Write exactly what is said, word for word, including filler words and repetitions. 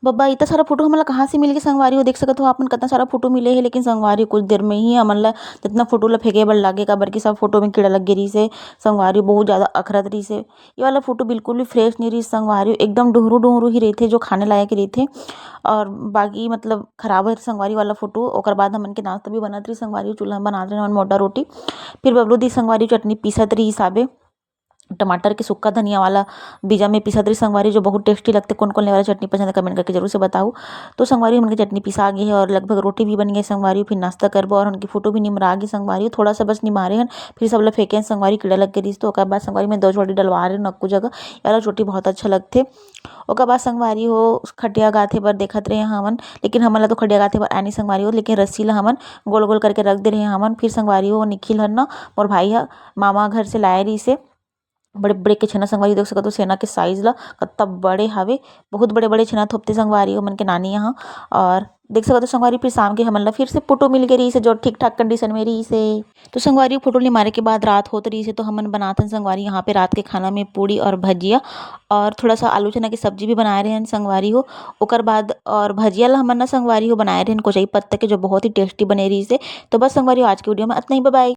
बब्बा, इतना सारा फोटो हमन ला कहाँ से मिल गए संगवारी हो? देख सकत हो आप मन, कितना सारा फोटो मिले हे, लेकिन संगवारी, कुछ देर में ही हमन ला जितना फोटो ला फेंके बर लागे, काबर कि सब फोटो में कीड़ा लग गे रहिस हे। संगवारी, बहुत ज़्यादा अखरत रहिस हे। ये वाला फोटो बिल्कुल भी फ्रेश नहीं रहिस संगवारी, एकदम डुहरू डुहरू ही रहिथे, जो खाने लायक रहिथे। और बाकी मतलब खराब है संगवारी वाला फोटो। ओकर बाद हमन के नाश्ता भी बनत रहिस संगवारी, चूल्हा में बनात रहे हमन मोटा रोटी। फिर बबलू दी संगवारी चटनी पीसत रहिस आबे, टमाटर के सुक्का धनिया वाला बीजा में पीसत रहिस संगवारी, जो बहुत टेस्टी लगथे। कोन कोन ले वाला चटनी पसंद है, कमेंट करके जरूर से बताओ। तो संगवारी, हमन के चटनी पिसा गे हे और लगभग रोटी भी बन गे संगवारी। फिर नाश्ता करबो और उनकी फोटो भी निमरा गे संगवारी, थोड़ा सा बस निमारे हन, फिर सब ला फेंके हन संगवारी, कीड़ा लग गे रहिस। तो ओकर बाद संगवारी, मैं दो चोटी डलवा रहे हन अक्कू जगह, ये वाला चोटी बहुत अच्छा लगथे। ओकर बाद संगवारी हो, खटिया गाथे बर देखत रहे हमन, लेकिन हमन ला तो खटिया गाथे बर आनी संगवारी हो, लेकिन रस्सी ला हमन गोल गोल करके रख दे रहे हमन। फिर संगवारी हो, निखिल हर ना, मोर भाई ह मामा घर से लाए रहिस हे बड़े बड़े के छेना संगवारी, देख सकत हो छेना के साइज ला, कत्ता बड़े हावे, बहुत बड़े बड़े छेना थोपथे संगवारी हो, मन के नानी यहाँ। और देख सकत हो संगवारी, फिर शाम के हमन ला फिर से फोटो मिल गे रहिस हे, जो ठीक ठाक कंडीशन में रहिस हे। तो संगवारी, फोटो निमारे के बाद रात होत रहिस हे, तो हमन बनाथन संगवारी यहाँ पे रात के खाना में पूड़ी और भजिया और थोड़ा सा आलू चना की सब्जी भी बनाए रहे हन संगवारी हो। ओकर बाद और भजिया ला हमन ना संगवारी हो बनाए रहे हन कोचई पत्ता के, जो बहुत ही टेस्टी बने रहिस हे। तो बस संगवारी हो, आज के वीडियो में इतना ही, बाय बाय।